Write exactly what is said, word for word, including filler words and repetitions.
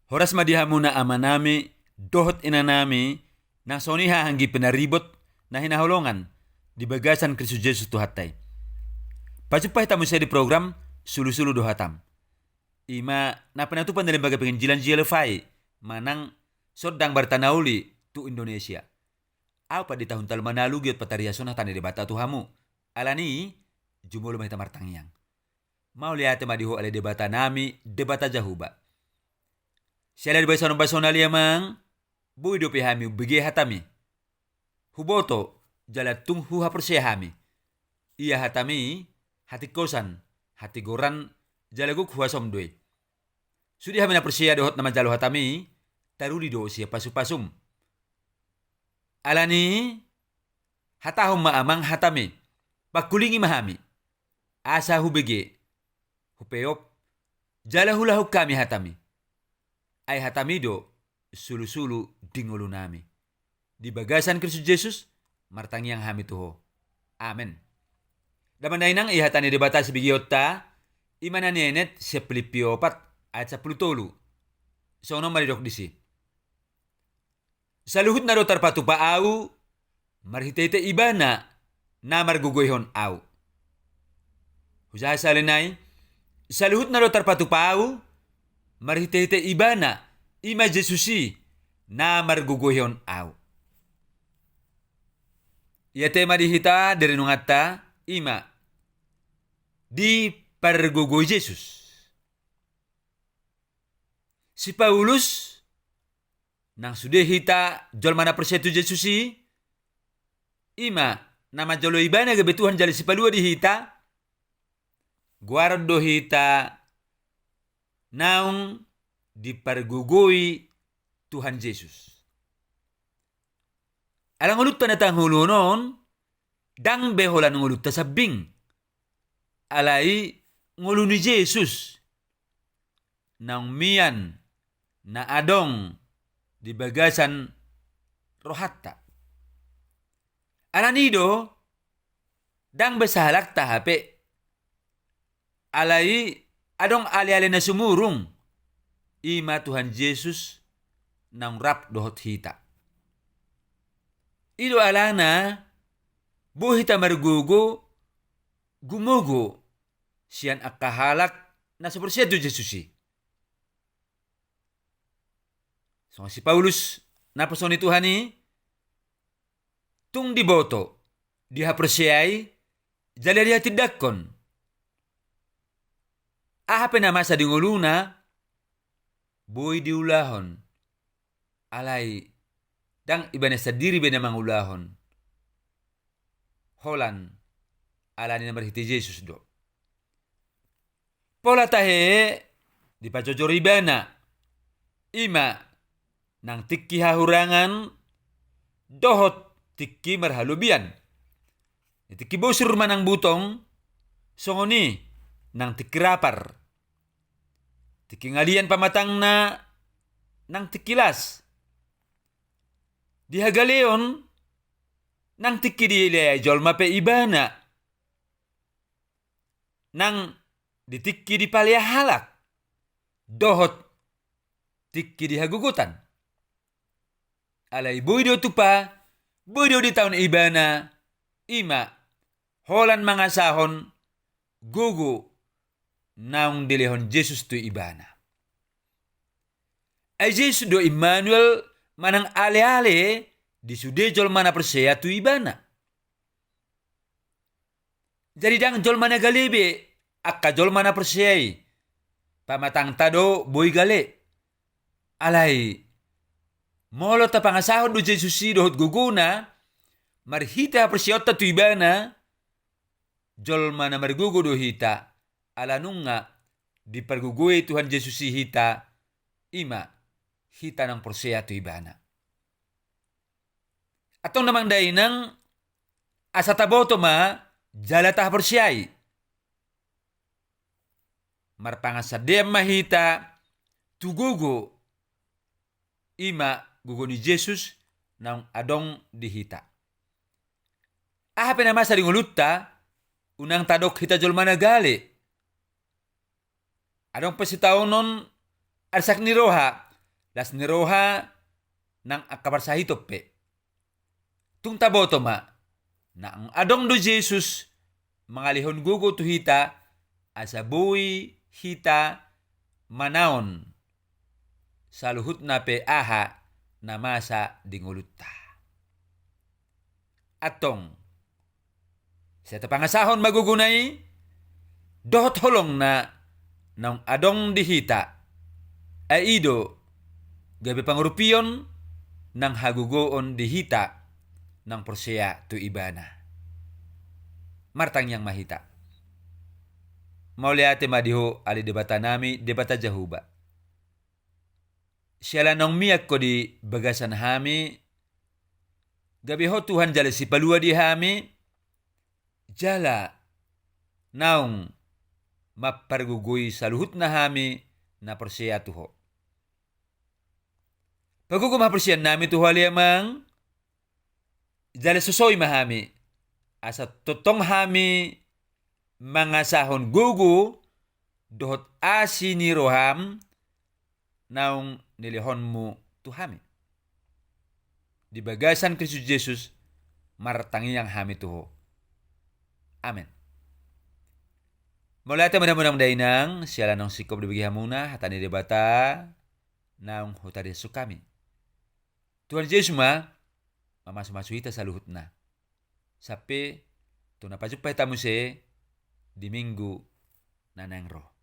Horas ma di hamuna amanami dohot inanami, nang songon i haha anggi pinaribot na hinaholongan di bagasan Kristus Jesus Tuhanta i. Pajumpa hita muse di program Sulusulu do Hatam. I ma na pinatupa ni Lembaga Penginjilan J L F I manang Sondang Barita na Uli tu Indonesia. Ahu pandita Huntal Manalu, giot patariashon hata ni Debata tu hamu. Alani i, jumolo ma hita martangiang. Mauliate ma di Ho ale Debatanami, Debata Jahowa. Siala di bagasan ombas on ale Amang, boi dope hami umbege hataMi. Huboto, jala tung huhaporseai hami. Ia hataMi, hatingkosan, hatigoran, jala gok huasoM do i. Sude hami na porsea dohot na manjalo hataMi, taruli do sian pasupasuM. Alani i, hatahon ma Amang hataMi, pangkulingi ma hami, asa hubege, hupeop, jala huulahon hami hataMi. Ai hataMi do sulusulu di ngolunami. Di bagasan Kristus Jesus, martangiang hami tu Ho. Amen. Damang dainang, i hata ni Debata sibegeonta, i ma na nienet sian Pilippi opat ayat sampulu tolu. Songon on ma didok disi. Saluhutna do tarpatupa ahu, marhitehite Ibana na margogoihon ahu. Hujaha sahali nai, saluhutna do tarpatupa ahu, marhitehite Ibana, i ma Jesus i, na margogoihon ahu. Ia tema di hita di renunganta, i ma dipargogoi Jesus. Si Paulus, nang sude hita jolma na porsea tu Jesus i, i ma na manjalo Ibana gabe Tuhan jala Sipalua di hita, goaron do hita naung dipargogoi Tuhan Jesus. Ala ngolunta na tangoluhon on, ndang be holan ngolunta sambing. Alai ngolu ni Jesus naung mian na adong di bagasan rohanta. Alani i do, ndang be sahalakta hape. Alai adong aleale na sumurung, i ma Tuhan Jesus naung rap dohot hita. I do alana boi hita margogo, gumogo sian angka halak na so porsea tu Jesus i. Songon si Paulus naposo ni Tuhan i, tung diboto, dihaporseai, jala dihatindangkon. Aha pe na masa di ngoluna, boi diulahon. Alai ndang ibana sandiri be na mangulahon. Holan alani na marhite Jesus do. Pola tahe dipajojor Ibana, i ma nang tingki hahurangan dohot tingki marhalobian. Di tingki bosur manang butong, songon i nang tingki rapar. Tingki ngalian pamatangna nang tingki las. Di hagaleon nang tingki dileai jolma pe Ibana. Nang di tingki dipalea halak, dohot tingki di hagogotan. Alai boi do tupa, boi do ditaon Ibana, i ma holan mangasahon gogo naung dilehon Jesus tu Ibana. Ai Jesus do Immanuel, manang aleale di sude jolma na porsea tu Ibana. Jadi ndang jolma na gale be angka jolma na porsea i. Pamatangta do boi gale. Alai molo tapangasahon do Jesus i dohot gogona, marhite haporseaonta tu Ibana, jolma na margogo do hita, ala nunga dipargogoi Tuhan Jesus i hita, i ma hita naung porsea tu Ibana. Antong damang dainang, asa taboto ma jala tahaporseai. Marpangansandean ma hita tu gogo, i ma gogo ni Jesus naung adong di hita. Aha pe na masa di ngolunta, unang tadok hita jolma na gale. Adong pe sitaonon arsak ni roha, las ni roha nang angka parsahiton pe. Tung taboto ma, naung adong do Jesus mangalehon gogo tu hita, asa boi hita manaon saluhutna pe aha na masa di ngolunta. Antong, sai tapangasahon ma gogona i dohot holongna naung adong di hita. Ai i do gabe pangurupion nang hagogoon di hita naung porsea tu Ibana. Martangiang ma hita. Mauliate ma di Ho ale Debata nami, Debata Jahowa. Siala naung mian Ho di bagasan hami, gabe Ho Tuhan jala sipalua di hami, jala naung mampargogoi saluhutna hami na porsea tu Ho. Pagogo ma haporseaon nami tu Ho ale Amang, jala sosoi ma hami, asa tongtong hami mangasahon gogo dohot asi ni roham naung nilehonmu tu hami. Di bagasan Kristus Jesus martangiang hami tu Ho. Amen. Mauliate ma di hamuna amang dainang, siala naung singkop dibege hamuna hata ni Debata naung hutadingkon hami. Tuhan Jesus ma mamasumasu hita saluhutna. Sampe tu na pajumpa hita muse di minggu na naeng ro.